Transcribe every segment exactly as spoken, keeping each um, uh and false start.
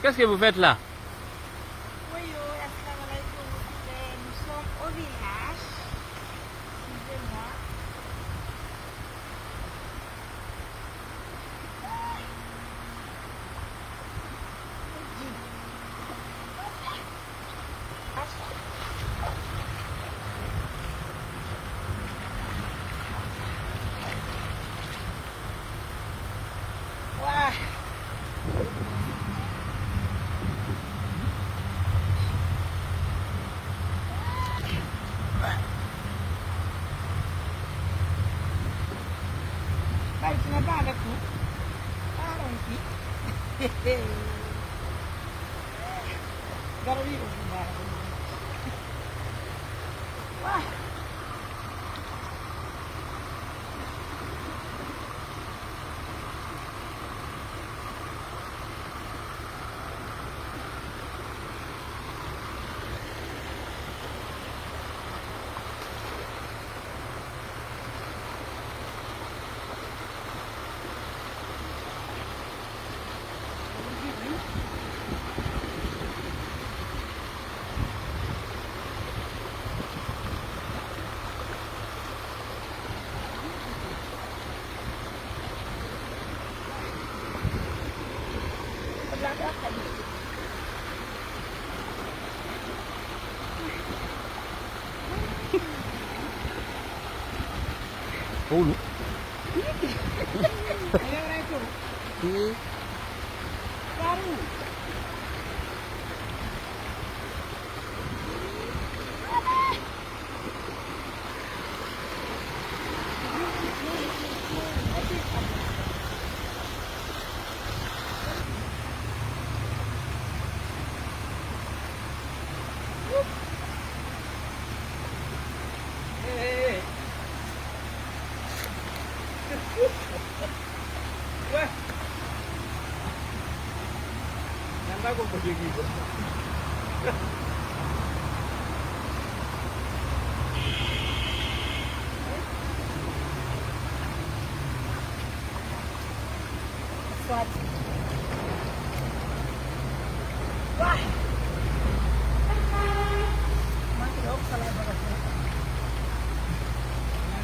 Qu'est-ce que vous faites là? Oui, oh, assalamu alaikum, s'il vous plaît. Nous sommes au village. Suivez-moi. Wah. Ɓay tina baale ko aaron ki. Gara wi o. Wah. Paulo. Soit. Wah. Mangi dok salah baga.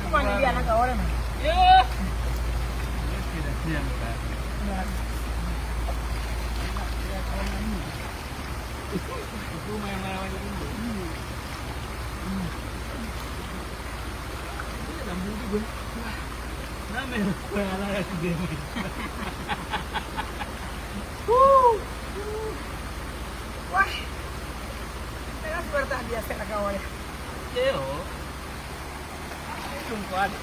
Cuma ni dia nak awal mana? Ya. Ya, tidak siang, Pak. Ya. Itu main-main ini. Ini lampu juga. Wah. Name, wah, ala ya, tidak. Woo! Wah. Saya sudah tak biasa nak kawal. Iyo. Ɗum ko adi.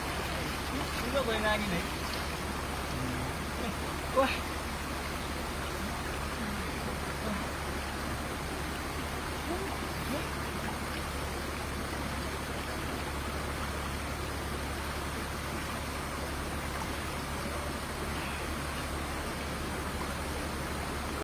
Ɗum ɗo koye naagi nayi. Wah.